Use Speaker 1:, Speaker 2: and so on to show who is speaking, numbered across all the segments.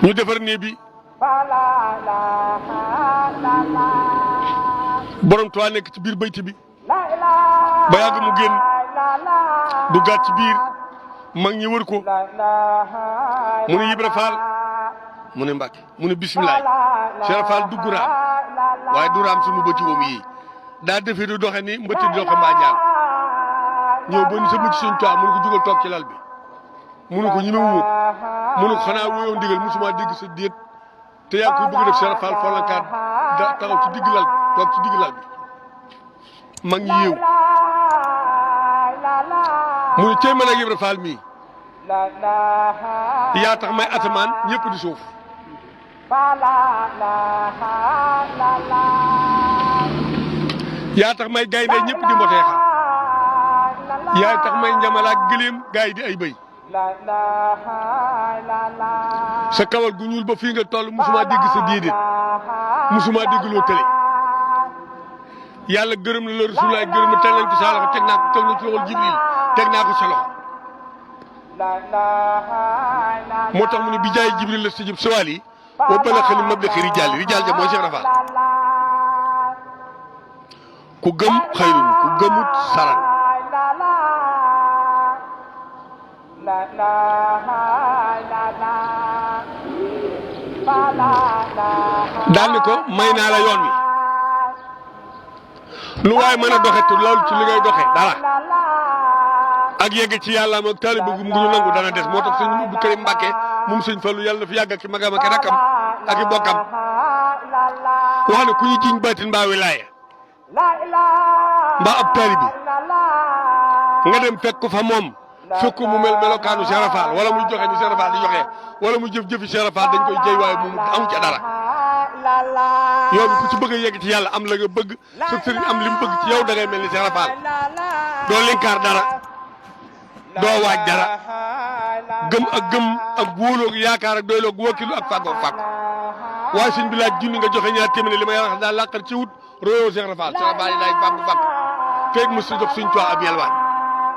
Speaker 1: ñu defar néeg bi borom Tuubaa nekk ci biir bayti bi ba yàgg mu génn du gàtt ci biir mag ñi wër ko mu ne Ibra Faal mu ne Mbàkke mu ne bisimilaay Cheikh Faal dugg raam waaye du raam suñu bëti woom yii daa defee du doxe ni mbëtti di doxe mbaa ñaar ñëw ba ni sa bëcc suñ Tuubaa mu ne ko jugal toog ci lal bi mu ne ko ñemewu mu ne ko xanaa wóyoo ndigal musuma dégg sa déet te yaa ngi koy bëgg def Cheikh Fall folankaat da taxaw ci digg lal bi toog ci digg lal bi mag ñi yéew mu ne cey man ak Ibra Fall mii yaa tax may asamaan ñëpp di suuf yaa tax may gaynde ñëpp di mbotee xam yaa tax may njamalaak gëléem gaay di ay bëy sa kawal gu ñuul ba fii nga toll musuma dégg sa déedéet musuma dégg loo tële yàlla gërëm na la Rasulullaay gërëm na teg nañ ko sa loxo teg naa ko teg na ci loxol Jibril teg naa ko sa loxo moo tax mu ne bi jaay Jibril la stajib sawal yi wa balaxani mablaxi rijaal ja mooy Cheikh Rafal ku gëm xayrun ku gëmut saran daal ni ko may naa la yoon wi lu waay mën a doxe te loolu ci li ngay doxe dara ak yegg ci yàlla ak taalibe bu ñu nangu dana des moo tax sëñ Abdou Karim Mbàkke moom sëñ Fallu yàlla na fi yàgg ak ci magam ak rakkam ak i bokkam wax ne ku ñu jiñ baatin mbaa wilaaya mbaa ab taalibe nga dem fekk ko fa moom fekk mu mel melokaanu Cheikh Rafal wala muy joxe ni Cheikh Rafal di joxe wala muy jëf-jëfi Cheikh Rafal dañ koy jëy waaye moom amu ca dara yow ku ci bëgg a yegg ci yàlla am la nga bëgg sa sëriñ am li mu bëgg ci yow da ngay mel ni Cheikh Rafal doo linkaar dara doo waaj dara gëm ak wóoloo yaakaar ak doyloo wóokilu ak fàggoo fàgg waaye sëñ bi laaj junni nga joxe ñaar téeméer li may wax daal làqal ci wut royoo Cheikh Rafal yi daay fàggu fàgg feeg mu si jox suñ Tuubaa ab yelwaan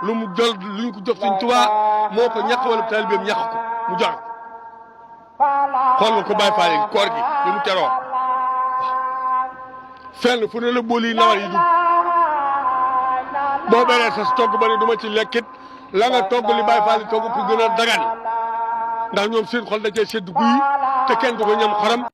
Speaker 1: lu mu jël lu ñu ko jox suñ Tuubaa moo ko ñàkk wala taalibeem ñàkk ko mu jox xool nga ko Baay Faal yi koor gi li mu teroo fenn fu ne la booli nawar yi dugg boo beree sa togg ba ne du ma ci lekkit la nga togg li Baay Faal yi togg ko gën a dagan ndax ñoom seen xol da cee sedd guy te kenn du ko ñam xoram